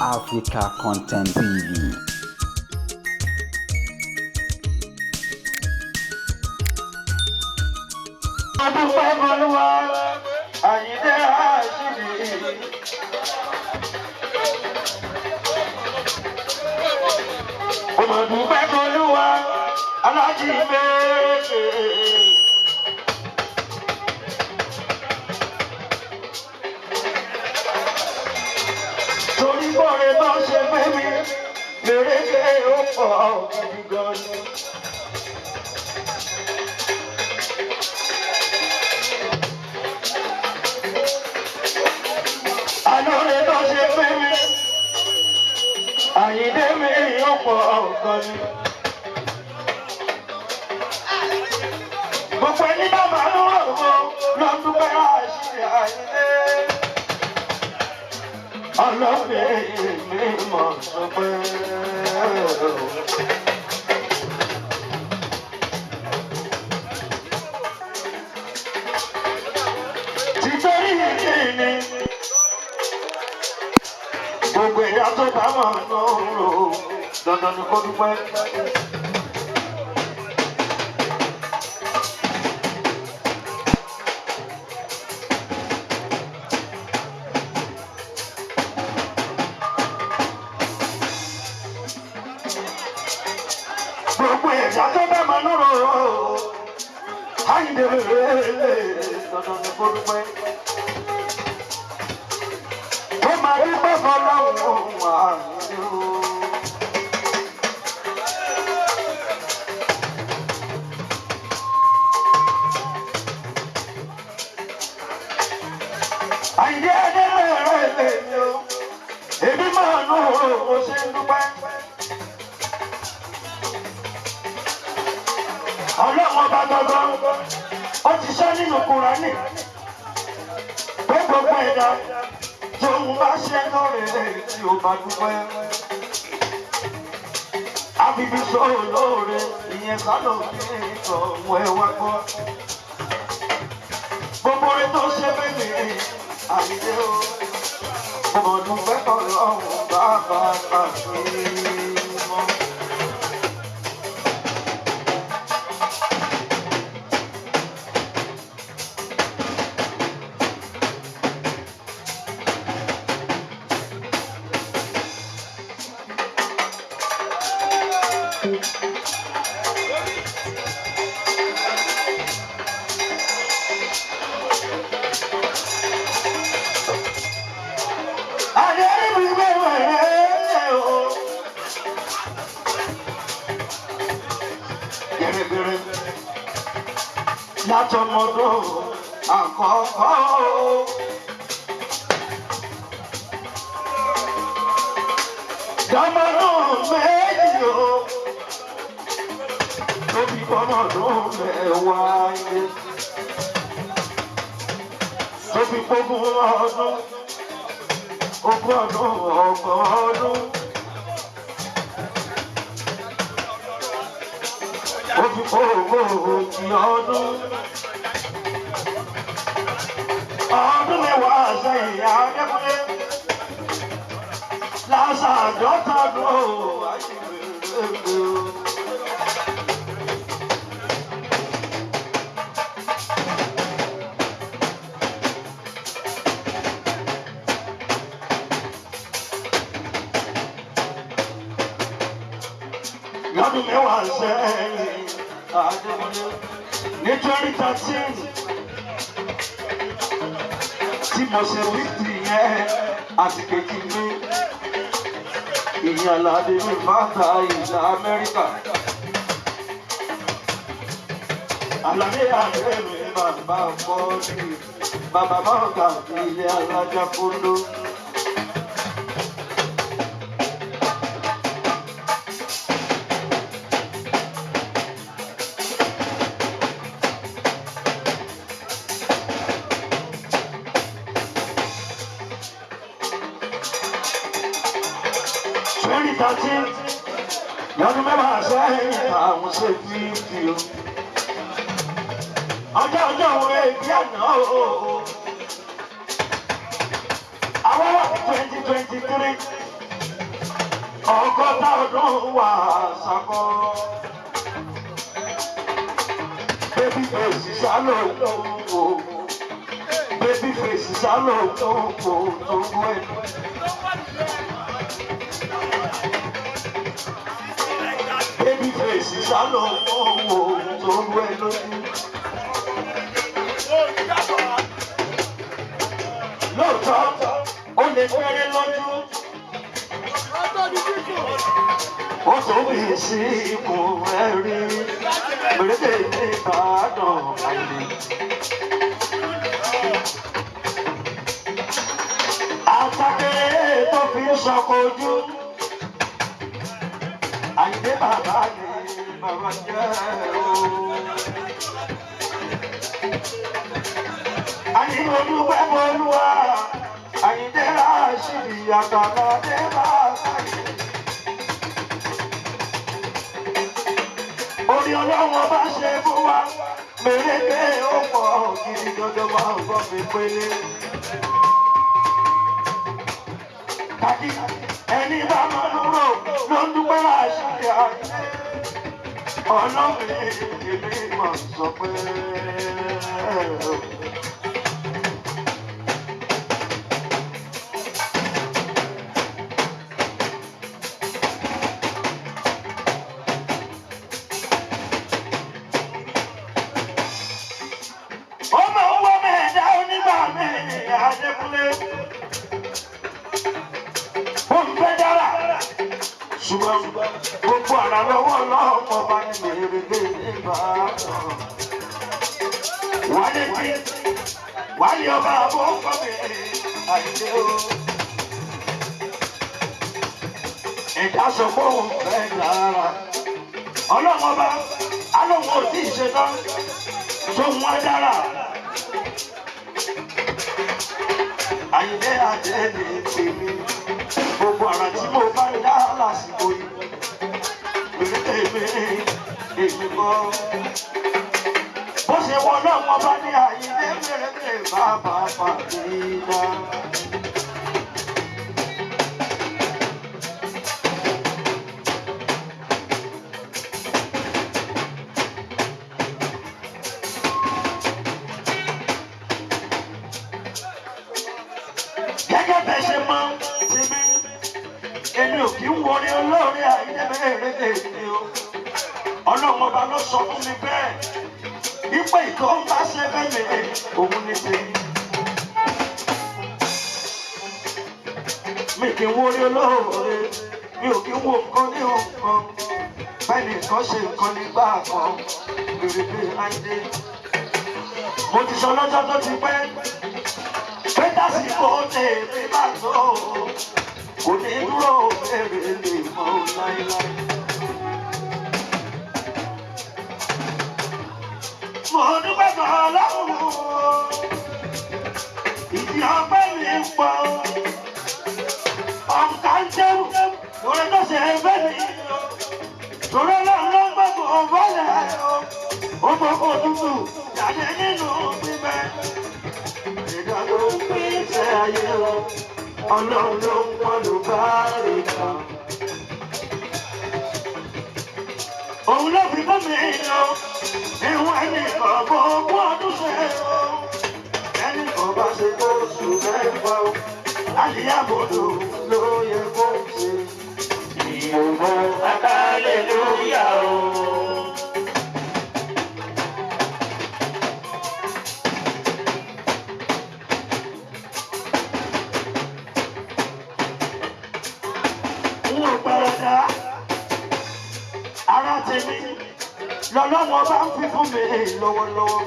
Africa Content TV. Adúpẹ́ Olúwa, Àyìndé Àṣírí. Ọmọdúpẹ́ Olúwa, Aláàjì Mẹ́rẹ̀kẹ́. Torí bọ́ọ̀rẹ́ bá ṣe fẹ́ mi, mèrèké ó pọ̀ gidi gan ni. Àlọ́rẹ́ bá ṣe fẹ́ mi, Àyìndé mi ó pọ̀ gan ni. Gbogbo ẹni bá máa ń rò ó lọ dúpẹ́ àṣírí Àyìndé. Ọlọ́pẹ́ mi mọ̀ sọ pé. Títorí ìdí ni gbogbo ẹ̀dá tó bá mọ̀ lọ́rọ̀ dandan ni kó dúpẹ́. Gbogbo ẹ̀dá tó bá mọ̀ lọ́rọ̀ Àyìndé dandan ni kó dúpẹ́. Ó máa dúpẹ́ fọlọ́run Àyìndé o. Àyìndé Adélèrè mi o, èmi máa nù ó ṣe ń dúpẹ́. Ọlọ́run ọba gangan, ó ti sọ nínú Kùránì pé gbogbo ẹ̀dá tóun bá ṣe lóore tí ó bá dúpẹ́. Àbíbí sọ lóore, ìyẹn sálọ ní ìtọ̀ ọmọ ẹ wá gbọ́. Gbogbo orin tó ṣe bẹ́ẹ̀ ni Àyìndé o. Mo dúpẹ́ Ọlọ́run bàbá pàṣẹ mọ́. Látọmọdún àkọ́kọ́ o. Dọ́mọdún méjì o. Tóbi bọ́mọdún mẹ́wàá yé. Tóbi gbógun ọdún. Ogún ọdún ọgbọ̀n ọdún. Ó fi kó ogójì ọdún. Ọdún mẹ́wàá sẹ́yìn Adékúnlé. Lásàdọ́tàdún ó àṣìwèrè o. Lọ́dún mẹ́wàá sẹ́yìn Adékúnlé. Ní 2013 tí mo ṣe 50 yẹn àti kejì mi ìyẹn aládé mi fàtà ìlà Amẹ́ríkà. Aládé àdé mi bàbá bọ́ọ̀lì bàbá mọ́gà ilé alájà kúndó. 2013 lọ́dún mẹ́wàá sẹ́yìn àwọn ṣe 50 o. Ọjọ́ ọjọ́ òun èdè àná o. Àwọn wà ní 2023. 160 ọdún wà sàkọ́. Baby face sálò wò. Baby face sálò wò tó wẹ̀. Baby face sálò wò tó wẹ̀ lójú. Lóòótọ́, ó lè fẹ́rẹ́ lójú. Ó tóbi sí ikùn ẹ̀rí. Mèrèdè ní Ìbàdàn àìlè. Àtàkèrè tó fi ń sọkò ojú. Àyìndé bàbá ni bàbá jẹ́ o. Àyìndé olúwẹ́ mọ́lúwa. Àyìndé Ràṣídì àtàlà dé bàbá yìí. Orí ọlọ́wọ́ bá ṣe fún wa, mèrèké ó pọ̀ gidi dandan máa ń gbọ́ mi pélé. Kàkí ẹni bá máa dúró ló ń dúpẹ́ láṣìírí ayé. Ọlọ́run èmi mọ̀ sọ pé. Ó máa ń wọ́ mẹ́ẹ̀dá onígbà mi, Adékúnlé. Ó ń fẹ́ dára. Ṣùgbọ́n gbogbo àrà lọ́wọ́ lọ́mọ bá ní mèrèdè Ìbàdàn. Wálé tí wálé ọba àbọ̀ kọ́ mi àìdé o. Ẹ̀dá sọ pé òun fẹ́ dára. Ọlọ́run ọba alóhùn ò tí ì ṣe tán. Tóun wá dára. Àyìndé àjẹ́ lè pè mí. Gbogbo àrà tí mo bá ń dá lásìkò yìí. Èmi èmi kọ́. Bó ṣe wọ náà wọ́n bá ní Àyìndé mèremè bàbá pàdé dá. Gẹ́gẹ́ bẹ́ẹ̀ ṣe mọ ti mi, èmi ò kí ń wọlé olóore Àyìndé mèremè mi o. Ọlọ́run ọba ló sọ fún mi bẹ́ẹ̀. Ipò ìtọ́ ń bá ṣe fẹ́ mi, òun ní tèmi. Mi kì í wọlé olóore, mi ò kí ń wo nǹkan ní nǹkan. Bẹ́ẹ̀ni nǹkan ṣe nǹkan nígbà kan, mèremè Àyìndé. Mo ti sọ lọ́jọ́ tó ti pẹ́. Pétásìkò tèmi bá tó, kò ní dúró èrè lè mọ́ láéláé. Mo dúpẹ́ kan lọ́wọ́, ìdí ọpẹ́ mi ń pọ̀. Ọ̀nkà ń jẹ́rù lórí tó ṣe fẹ́ mi. Torí ọlọ́run ló ń gbàgbọ́ bọ́lẹ̀ o. Ó gbọ́ tútù jáde nínú gbígbẹ́. Ẹ̀dá ló ń pèsè ayé o, ọlọ́run ló ń pọ̀lú báàrí kan. Òun ló fi fún mi lọ, ìwọ̀n ẹnì kan bó ogún ọdún ṣe o. Ẹnì kan bá ṣe tó oṣù mẹ́fà o, àlìyábòdò ló yẹ kó ṣe. Ìyókò hallelujah o. N ò gbọ́dọ̀ dá ara tèmi lọ́lọ́wọ́ bá ń fi fún mi lọ́wọ́lọ́wọ́.